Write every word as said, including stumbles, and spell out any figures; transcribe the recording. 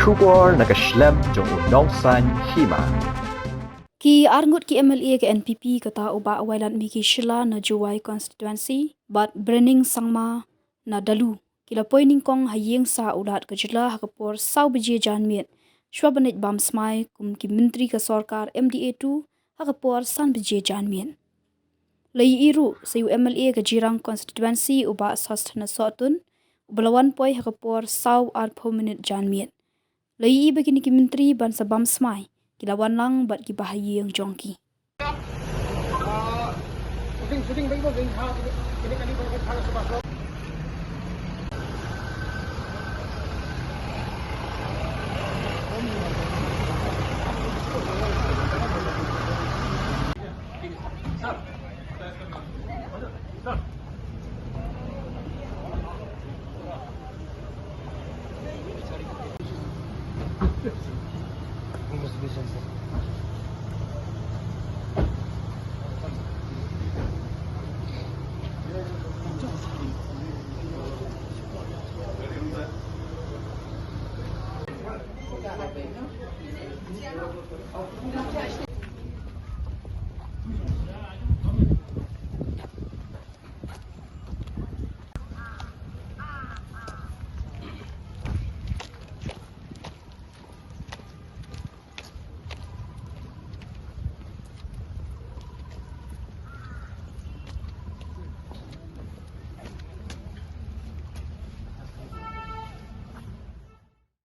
Khubor na ka shlem jong u Nongsaiñ Hima. Ki arngut ki M L A ka N P P, kata u Bah Wailadmiki Shylla na Jowai constituency bad Brening Sangma na Dalu, ki la poi nyngkong ha ïing sah u Lat ka jylla ha ka por saw baje janmiet, shwa ban leit bam smai kum ki myntri ka sorkar M D A two ha ka por san baje janmiet. La ïohi ruh sa ïa u M L A ka Jirang constituency u Bah Sosthenes Sohtun, uba la wan poi ha ka por saw arphew minit janmiet. La ïohi ba kine ki myntri ban sa bam smai, ki la wan lang bad ki bahaïing jong ki.